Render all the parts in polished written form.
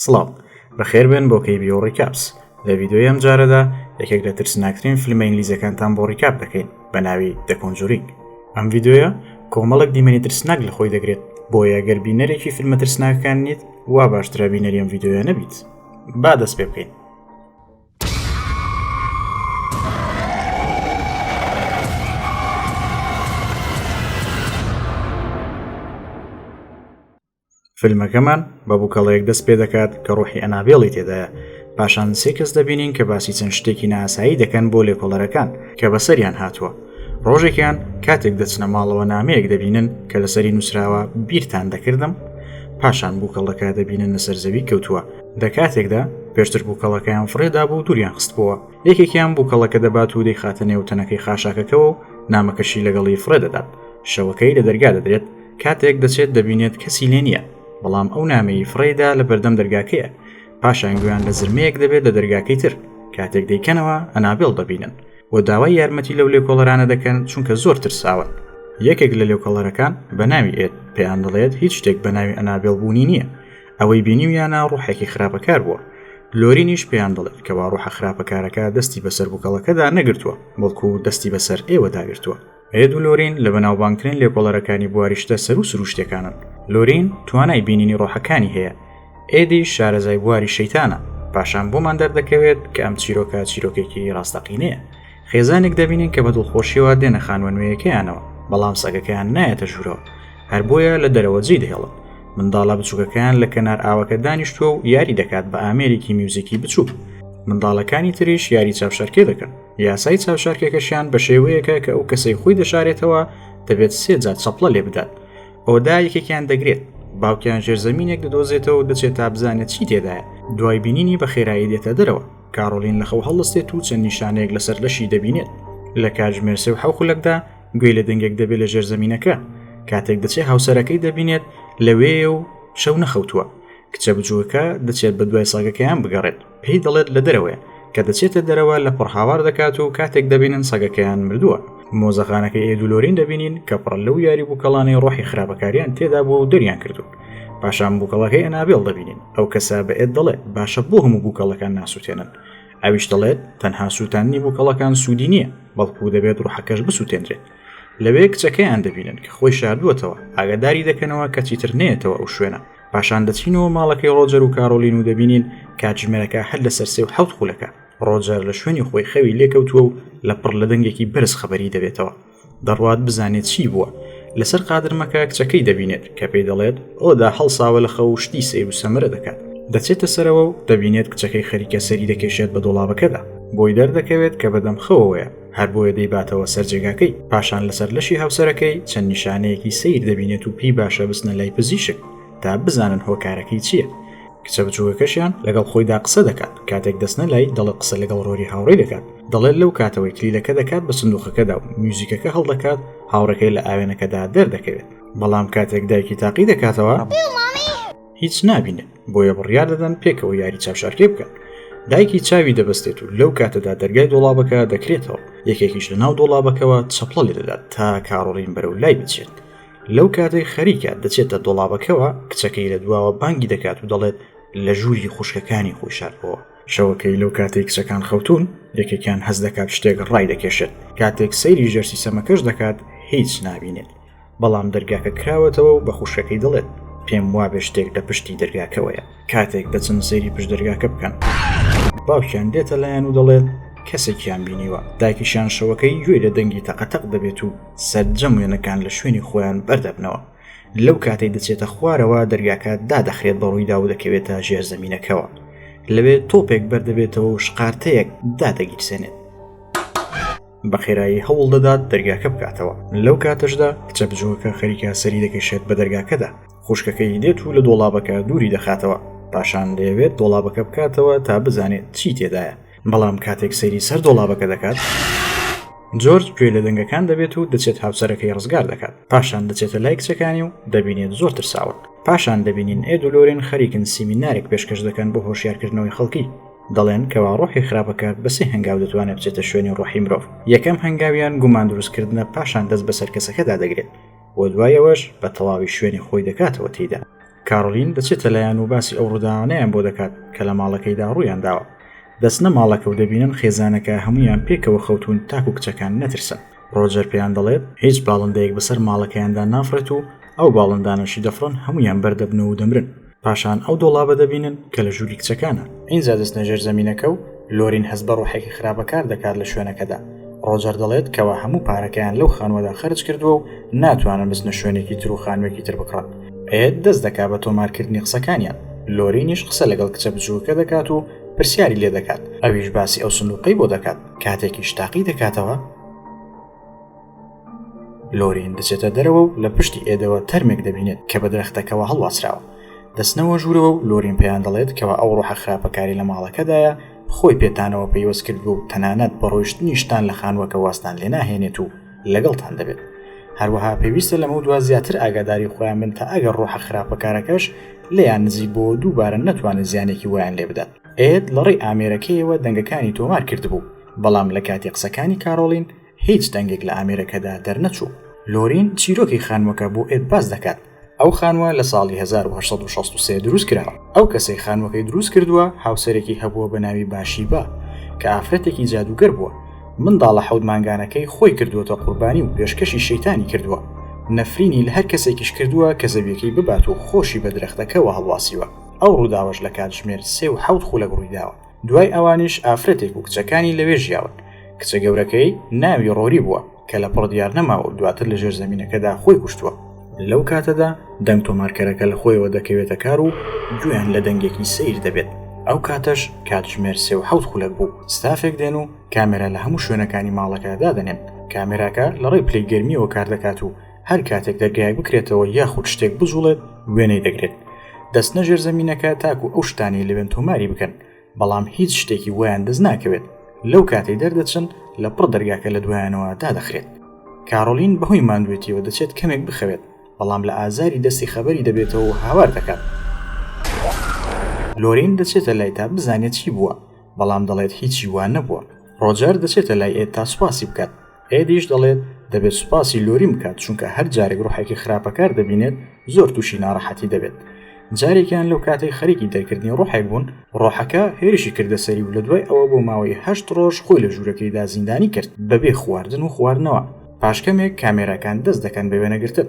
سڵاو، بەخێربێن بۆ KBO Recaps. لە ڤیدیۆی ئەم جارەدا یەکێک لە ترسناکترین فیلمە ئینگلیزیەکانتان بۆ recap دەکەین بە ناوی The Conjuring. ئەم ڤیدیۆیە کۆمەڵێک دیمەنی ترسناک لە خۆی دەگرێت، بۆیە گەر بینەرێکی فیلمە ترسناکەکان نیت وا باشترە بینەری ئەم ڤیدیۆیە نەبیت. با دەست پێ بکەین. فیلمەکەمان بە بووکەڵەیەک دەست پێ دەکات کە ڕۆحی ئەنابێڵی تێدایە پاشان سێ کەس دەبینین کە باسی چەند شتێکی ناسایی دەکەن بۆ لێکۆڵەرەکان کە بەسەریان هاتووە ڕۆژێکیان کاتێک دەچنە ماڵەوە نامەیەک دەبینن کە لەسەری نووسراوە بیرتان دەکردم پاشان بووکەڵەکە دەبینن لەسەر زەوی کەوتووە دە کاتێکدا پێشتر بووکەڵەکەیان فڕێدا بوو دووریان خستبووە یەکێکیان بووکەڵەکە دەبات و دەیخاتە نێو تەنەکەی خاشاکەکەوە و نامەکەشی لەگەڵی فڕێ دەدات شەوەکەی لە دەرگا دەدرێت کاتێک دەچێت دەبینێت کەسی لێ نییە بەڵام ئەو نامەی فڕێدا لە بەردەم دەرگاکەیە پاشان گویان لە زرمەیەک دەبێت لە دەرگاکەی تر کاتێک دەیکەنەوە ئەنابێڵ دەبینن و داوای یارمەتی لەو لێکۆڵەرانە دەکەن چونکە زۆر ترساون یەکێک لە لێکۆڵەرەکان بە ناوی ئێد پێیان دەڵێت هیچ شتێک بە ناوی ئەنابێڵ بوونی نییە ئەوەی بینیویانە ڕوحێکی خراپەکار بووە لۆرینیش پێیان دەڵێت کەوا ڕوحە خراپەکارەکە دەستی بەسەر بووکەڵەکەدا نەگرتووە بەڵکو دەستی بەسەر ئێوەدا گرتووە ئێد و لۆرین لە بەناوبانگترین لێکۆڵەرەکانی بواری شتە سەروو سروشتیەکانن. لۆرین توانای بینینی ڕۆحەکانی هەیە. ئێدیش شارەزای بواری شەیتانە. پاشان بۆمان دەردەکەوێت کە ئەم چیرۆکە چیرۆکێکی ڕاستەقینەیە. خێزانێک دەبینین کە بە دڵخۆشیەوە دێنە خانووە نوێیەکەیانەوە، بەڵام سەگەکەیان نایەتە ژوورەوە. هەر بۆیە لە دەرەوە جێی دەهێڵن. منداڵە بچووکەکەیان لە کەنار ئاوەکە دانیشتووە و یاری دەکات بە ئامێرێکی میوزیکی بچووک. منداڵەکانی تریش یاری چاوشارکێ دەکەن. یاسای چاوشارکێکەشیان بە شێوەیەکە کە ئەو کەسەی خۆی دەشارێتەوە دەبێت سێ جار چەپڵە لێ بدات. ئۆدا یەکێکیان دەگرێت. باوکیان ژێرزەمینێک دەدۆزێتەوە و دەچێت تا بزانێت چی تێدایە. دوای بینینی بە خێرایی دێتە دەرەوە. کارۆلین لە خەو هەڵدەستێت و چەند نیشانەیەک لەسەر لەشی دەبینێت. لە کاتژمێر سێ و حەو خولەکدا گوێی لە دەنگێک دەبێت لە ژێرزەمینەکە. کاتێک دەچێت هاوسەرەکەی دەبینێت لەوێیە و شەو نەخەوتووە. کچە بچووکەکە دەچێت بە دوای سەگەکەیان بگەڕێت. پێی دەڵێت لە دەرەوەیە. کە دەچێتە دەرەوە لە پڕ هاوار دەکات و کاتێک دەبینن سەگەکەیان مردووە. مۆزەخانەکەی ئێد و لۆرین دەبینین کە پڕە لەو یاری بووکەڵانەی ڕۆحی خراپەکاریان تێدا بووە و دەریان کردوون. پاشان بووکەڵەکەی ئەنابێڵ دەبینین. ئەو کەسە بە ئێد دەڵێت باشە بۆ هەموو بووکەڵەکان ناسووتێنن؟ ئەویش دەڵێت تەنها سووتاندنی بووکەڵەکان سوودی نییە، بەڵکو دەبێت ڕۆحەکەش بسووتێنرێت. لەوێ کچەکەیان دەبینن کە خۆی شاردووەتەوە، ئاگاداری دەکەنەوە کە چیتر نەیەتەوە ئەو شوێنە. پاشان دەچینەوە ماڵەکەی ڕۆجەر و کارۆلین و دەبینین کاتژمێرەکە هەر لەسەر سێ و حەوت خولەکە. ڕۆجەر لە شوێنی خۆی خەوی لێکەوتووە و لە پڕ لە دەنگێکی بەرز خەبەری دەبێتەوە. دەڕوات بزانێت چی بووە. لەسەر قادرمەکە کچەکەی دەبینێت کە پێی دەڵێت ئۆدا هەڵساوە لە خەو و شتی سەیر و سەمەرە دەکات. دەچێتە سەرەوە و دەبینێت کچەکەی خەریکە سەری دەکێشێت بە دۆڵابەکەدا. بۆی دەردەکەوێت کە بەدەم خەوەوەیە. هەر بۆیە دەیباتەوە سەر جێگاکەی. پاشان لەسەر لەشی هاوسەرەکەی چەند نیشانەیەکی سەیر دەبینێت و پێی باشە بچنە لای پزیشک تا بزانن هۆکارەکەی چییە. کچە بچووکەکەشیان لەگەڵ خۆیدا قسە دەکات، کاتێک دەچنە لای دەڵێت قسە لەگەڵ ڕۆری هاوڕێی دەکات، دەڵێت لەو کاتەوەی کلیلەکە دەکات بە سندوقەکەدا و میوزیکەکە هەڵدەکات هاوڕێکەی لە ئاوێنەکەدا دەردەکەوێت، بەڵام کاتێک دایکی تاقی دەکاتەوە هیچ نابینێت، بۆیە بڕیار دەدەن پێکەوە یاری چاوشارکێ بکەن. دایکی چاوی دەبەستێت و لەو کاتەدا دەرگای دۆڵابەکە دەکرێتەوە، یەکێکیش لەناو دۆڵابەکەوە چەپڵە لێدەدات تا کارۆلین بەرەو لای بچێت. لەو کاتەی خەریکە دەچێتە دۆڵابەکەوە کچەکەی لە دواوە بانگی دەکات و دەڵێت لە ژووری خوشکەکانی خۆی شاردبۆوە. شەوەکەی لەو کاتەی کچەکان خەوتوون یەکێکیان هەست دەکات شتێک ڕای دەکێشێت، کاتێک سەیری ژێر سیسەمەکەش دەکات هیچ نابینێت، بەڵام دەرگاکە کراوەتەوە و بە خوشکەکەی دەڵێت پێم وابێ شتێک لە پشتی دەرگاکەوەیە. کاتێک دەچن سەیری پشت دەرگاکە بکەن باوکیان دێتە لایەن و دەڵێت کەسێکیان بینیوە، دایکیشیان شەوەکەی گوێی لە دەنگی تەقەتەق دەبێت و سەرجەم وێنەکان لە شوێنی خۆیان بەردەبنەوە. لەو کاتەی دەچێتە خوارەوە دەرگاکە دادەخرێت بە ڕوویدا و دەکەوێتە ژێر زەمینەکەوە. لەوێ تۆپێک بەردەبێتەوە و شقارتەیەک دادەگیرسێنێت. بە خێرایی هەوڵ دەدات دەرگاکە بکاتەوە. لەو کاتەشدا کچە بچووکەکە خەریکە سەری دەکێشێت بە دەرگاکەدا. خوشکەکەی دێت و لە دۆڵابەکە دووری دەخاتەوە. پاشان دەیەوێت دۆڵابەکە بکاتەوە تا بزانێت چی تێدایە. بەڵام کاتێک سەیری سەر دۆڵابەکە دەکات، جۆرج گوێی لە دەنگەکان دەبێت و دەچێت هاوسەرەکەی ڕزگار دەکات. پاشان دەچێتە لای کچەکانی و دەبینێت زۆر ترساون. پاشان دەبینین ئێد و لۆرین خەریکن سیمینارێک پێشکەش دەکەن بۆ هۆشیارکردنەوەی خەڵکی. دەڵێن کەوا ڕۆحی خراپەکار بە سێ هەنگاو دەتوانێت بچێتە شوێنی ڕۆحی مرۆڤ. یەکەم هەنگاویان گومان دروستکردنە پاشان دەست بەسەر کەسەکەدا دەگرێت و دوای ئەوەش بە تەواوی شوێنی خۆی دەکاتەوە تێیدا. کارۆلین دەچێتە لایان و باسی ئەو ڕووداوانەیان بۆ دەکات کە لە ماڵەکەیدا ڕوویان داوە. دەچنە ماڵەکە و دەبینن خێزانەکە هەموویان پێکەوە خەوتوون تاکو کچەکان نەترسن. ڕۆجەر پێیان دەڵێت هیچ باڵندەیەک بەسەر ماڵەکەیاندا نافڕێت و ئەو باڵندانەشی دەفڕن هەموویان بەردەبنەوە و دەمرن. پاشان ئەو دۆڵابە دەبینن کە لە ژووری کچەکانە. ئینجا دەچنە ژێر زەمینەکە و لۆرین هەست بە ڕۆحێکی خراپەکار دەکات لە شوێنەکەدا. ڕۆجەر دەڵێت کەوا هەموو پارەکەیان لەو خانووەدا خەرج کردووە و ناتوانن بچنە شوێنێکی تر و خانووێکی تر بکڕن. ئێد دەست دەکات بە تۆمارکردنی قسەکانیان. لۆرینیش قسە لەگەڵ کچە بچووکەکە دەکات و پرسیاری لێ دەکات. ئەویش باسی ئەو سندووقەی بۆ دەکات. کاتێکیش تاقی دەکاتەوە، لۆرین دەچێتە دەرەوە و لە پشتی ئێدەوە تەرمێک دەبینێت کە بە درەختەکەوە هەڵواسراوە. دەچنەوە ژوورەوە و لۆرین پێیان دەڵێت کەوا ئەو ڕۆحە خراپەکاری لە ماڵەکەدایە خۆی پێتانەوە پەیوەست کردووە و تەنانەت بە ڕۆیشتنیشتان لە خانووەکە وازتان لێ ناهێنێت و لەگەڵتان دەبێت. هەروەها پێویستە لەمەودوا زیاتر ئاگاداری خۆیان بن تا ئەگەر ڕۆحە خراپەکارەکەش لێیان نزیک بۆوە دووبارە نەتوانێت زیانێکی وایان لێ بدات. ئێد لەڕێی ئامێرەکەیەوە دەنگەکانی تۆمار کردبوو، بەڵام لە کاتی قسەکانی کارۆلین هیچ دەنگێک لە ئامێرەکەدا دەرنەچوو. لۆرین چیرۆکی خانووەکە بۆ ئێد باس دەکات. ئەو خانووە لە ساڵی 1863 دروست کراوە. ئەو کەسەی خانووەکەی دروست کردووە هاوسەرێکی هەبووە بە ناوی باشیبا کە ئافرەتێکی جادووگەر بووە. منداڵە حەوت مانگانەکەی خۆی کردووەتە قوربانی و پێشکەشی شەیتانی کردووە. نەفرینی لە هەر کەسێکیش کردووە کە زەوییەکەی ببات و خۆشی بە درەختەکەوە هەڵواسیوە. ئەو ڕووداوەش لە کاتژمێر سێ و حەوت خولەک ڕوویداوە. دوای ئەوانیش ئافرەتێک و کچەکانی لەوێ ژیاون. کچە گەورەکەی ناوی ڕۆری بووە کە لە پڕ دیار نەماوە و دواتر لە ژێر زەمینەکەدا خۆی کوشتووە. لەو کاتەدا دەنگ تۆمارکەرەکە لە خۆیەوە دەکەوێتە کار و گوێیان لە دەنگێکی سەیر دەبێت. ئەو کاتەش کاتژمێر سێ و حەوت خولەک بوو. ستافێک دێن و کامێرا لە هەموو شوێنەکانی ماڵەکە دادەنێن. کامێراکە لە ڕێی پلەی گەرمییەوە کار دەکات و هەر کاتێک دەرگایەک بکرێتەوە یاخود شتێک بجوڵێت وێنەی دەگرێت. دەچنە ژێر زەمینەکە تاکو ئەو شتانەی لەوێن تۆماری بکەن، بەڵام هیچ شتێکی وایان دەست ناکەوێت. لەو کاتەی دەردەچن لە پڕ دەرگاکە لە دوایانەوە دادەخرێت. کارۆلین بەهۆی ماندوێتیەوە دەچێت کەمێک بخەوێت، بەڵام لە ئازاری دەستی خەبەری دەبێتەوە و هاوار دەکات. لۆرین دەچێتە لای تا بزانێت چی بووە، بەڵام دەڵێت هیچی وا نەبووە. ڕۆجەر دەچێتە لای ئێد تا سوپاسی بکات. ئێدیش دەڵێت دەبێت سوپاسی لۆرین بکات چونکە هەر جارێک ڕۆحێکی خراپەکار دەبینێت زۆر تووشی ناڕەحەتی دەبێت. جارێکیان لەو کاتەی خەریکی دەرکردنی ڕۆحێک بوون، ڕۆحەکە هێرشی کردە سەری و لە دوای ئەوە بۆ ماوەی هەشت ڕۆژ خۆی لە ژوورەکەیدا زیندانی کرد بەبێ خواردن و خواردنەوە. پاش کەمێک کامێراکان دەست دەکەن بە وێنەگرتن،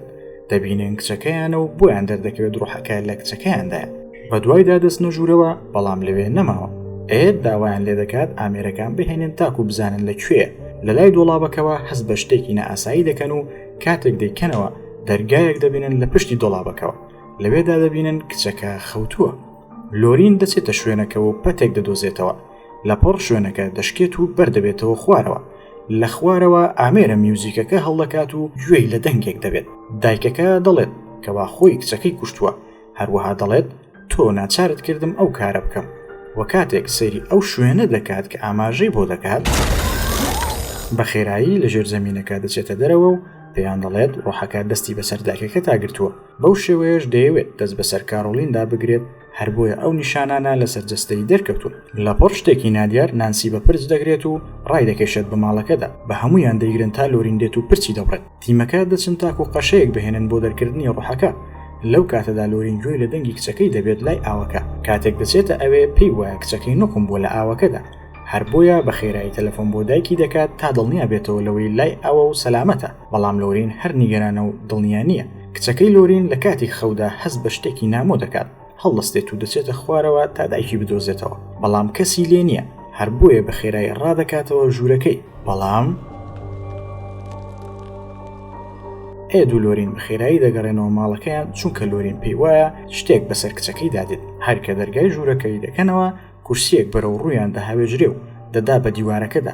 دەبینن کچەکەیانە و بۆیان دەردەکەوێت ڕۆحەکە لە کچەکەیاندایە. بەدوایدا دەچنە ژوورەوە بەڵام لەوێ نەماوە. ئێد داوایان لێدەکات ئامێرەکان بهێنن تاکو بزانن لە کوێیە. لە لای دۆڵابەکەوە هەست بە شتێکی نائاسایی دەکەن و کاتێک دەیکەنەوە دەرگایەک دەبینن لە پشتی دۆڵابەکەوە. لەوێدا دەبینن کچەکە خەوتووە. لۆرین دەچێتە شوێنەکەوە و پەتێک دەدۆزێتەوە. لەپڕ شوێنەکە دەشکێت و بەردەبێتەوە خوارەوە. لە خوارەوە ئامێرە میوزیکەکە هەڵدەکات و گوێی لە دەنگێک دەبێت. دایکەکە دەڵێت کەوا خۆی کچەکەی کوشتووە. هەروەها دەڵێت تۆ ناچارت کردم ئەو کارە بکەم. وە کاتێک سەیری ئەو شوێنە دەکات کە ئاماژەی بۆ دەکات، بە خێرایی لە ژێر زەمینەکە دەچێتە دەرەوە و پێیان دەڵێت ڕۆحەکە دەستی بەسەر دایکەکەتا گرتووە. بەو شێوەیەش دەیەوێت دەست بەسەر کارۆلیندا بگرێت، هەر بۆیە ئەو نیشانانە لەسەر جەستەی دەرکەوتوون. لەپڕ شتێکی نادیار نانسی بە پرچ دەگرێت و ڕایدەکێشێت بە ماڵەکەدا، بە هەموویان دەیگرن تا لۆرین دێت و پرچی دەبڕێت. تیمەکە دەچن تاکو قەشەیەک بهێنن بۆ دەرکردنی ڕۆحەکە. لەو کاتەدا لۆرین گوێی لە دەنگی کچەکەی دەبێت لای ئاوەکە. کاتێک دەچێتە ئەوێ پێی وایە کچەکەی نوقم بووە لە ئاوەکەدا. هەر بۆیە بە خێرایی تەلەفۆن بۆ دایکی دەکات تا دڵنیا بێتەوە لەوەی لای ئەوە و سەلامەتە، بەڵام لۆرین هەر نیگەرانە و دڵنیا نییە. کچەکەی لۆرین لە کاتی خەودا هەست بە شتێکی نامۆ دەکات، هەڵدەستێت و دەچێتە خوارەوە تا دایکی بدۆزێتەوە، بەڵام کەسی لێ نییە، هەر بۆیە بە خێرایی ڕادەکاتەوە ژوورەکەی، بەڵام. ئێد و لۆرین بە خێرایی دەگەڕێنەوە ماڵەکەیان، چونکە لۆرین پێی وایە شتێک بەسەر کچەکەیدا دێت، هەر کە دەرگای ژوورەکەی دەکەنەوە کورسییەک بەرەو ڕوویان دەهاوێژرێ و دەدا بە دیوارەکەدا.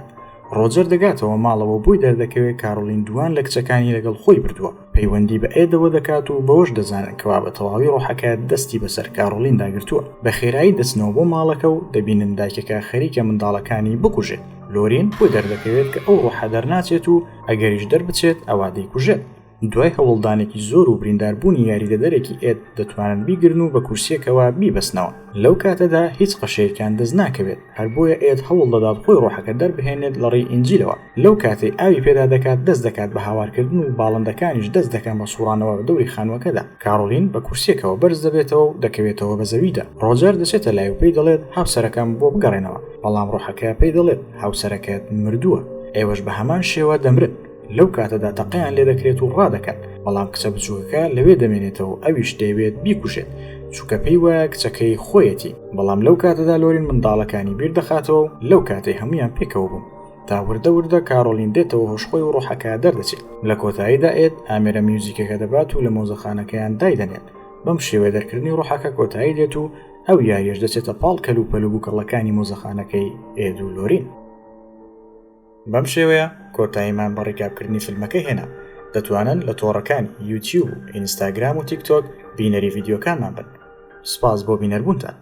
ڕۆجەر دەگاتەوە ماڵەوە بۆی دەردەکەوێ کارۆلین دووان لە کچەکانی لەگەڵ خۆی بردووە. پەیوەندی بە ئێدەوە دەکات و بەوەش دەزانن کەوا بە تەواوی ڕۆحەکە دەستی بەسەر کارۆلیندا گرتووە. بە خێرایی دەچنەوە بۆ ماڵەکە و دەبینن دایکەکە خەریکە منداڵەکانی بکوژێت. لۆرین بۆی دەردەکەوێت کە ئەو ڕۆحە دەرناچێت و ئەگەریش دەربچێت ئەوا دەیکوژێت. دوای هەوڵدانێکی زۆر و برینداربوونی یاریدەدەرێکی ئێد دەتوانن بیگرن و بە کورسییەکەوە بیبەستنەوە. لەو کاتەدا هیچ قەشەیەکیان دەست ناکەوێت، هەر بۆیە ئێد هەوڵ دەدات خۆی ڕۆحەکە دەربهێنێت لە ڕێی ئینجیلەوە. لەو کاتەی ئاوی پێدا دەکات دەست دەکات بە هاوارکردن و باڵندەکانیش دەست دەکەن بە سوڕانەوە بە دەوری خانووەکەدا. کارۆلین بە کورسییەکەوە بەرز دەبێتەوە و دەکەوێتەوە بە زەویدا. ڕۆجەر دەچێتە لای و پێی دەڵێت هاوسەرەکەم بۆ بگەڕێنەوە، بەڵام ڕۆحەکە پێی دەڵێت هاوسەرەکەت مردووە، ئێوەش بە هەمان شێوە دەمرن. لەو کاتەدا تەقەیان لێدەکرێت و ڕادەکەن، بەڵام کچە بچووکەکە لەوێ دەمێنێتەوە و ئەویش دەیەوێت بیکوژێت، چونکە پێی وایە کچەکەی خۆیەتی، بەڵام لەو کاتەدا لۆرین منداڵەکانی بیر دەخاتەوە و لەو کاتەی هەموویان پێکەوە بوون تا وردە وردە کارۆلین دێتەوە هۆش خۆی و ڕۆحەکە دەردەچێت. لە کۆتاییدا ئێد ئامێرە میوزیکەکە دەبات و لە مۆزەخانەکەیان دایدەنێت، بەم شێوەیە دەرکردنی ڕۆحەکە کۆتایی دێت و ئەو یاریەش دەچێتە پاڵ کەلوپەل و بوکەڵەکانی مۆزەخانەکەی ئێد و لۆرین. بەم شێوەیە کۆتاییمان بە recap کردنی فیلمەکە هێنا، دەتوانن لە تۆڕەکانی یوتیوب و ئینستاگرام و تیک تۆک بینەری ڤیدیۆکانمان بن. سوپاس بۆ بینەربوونتان.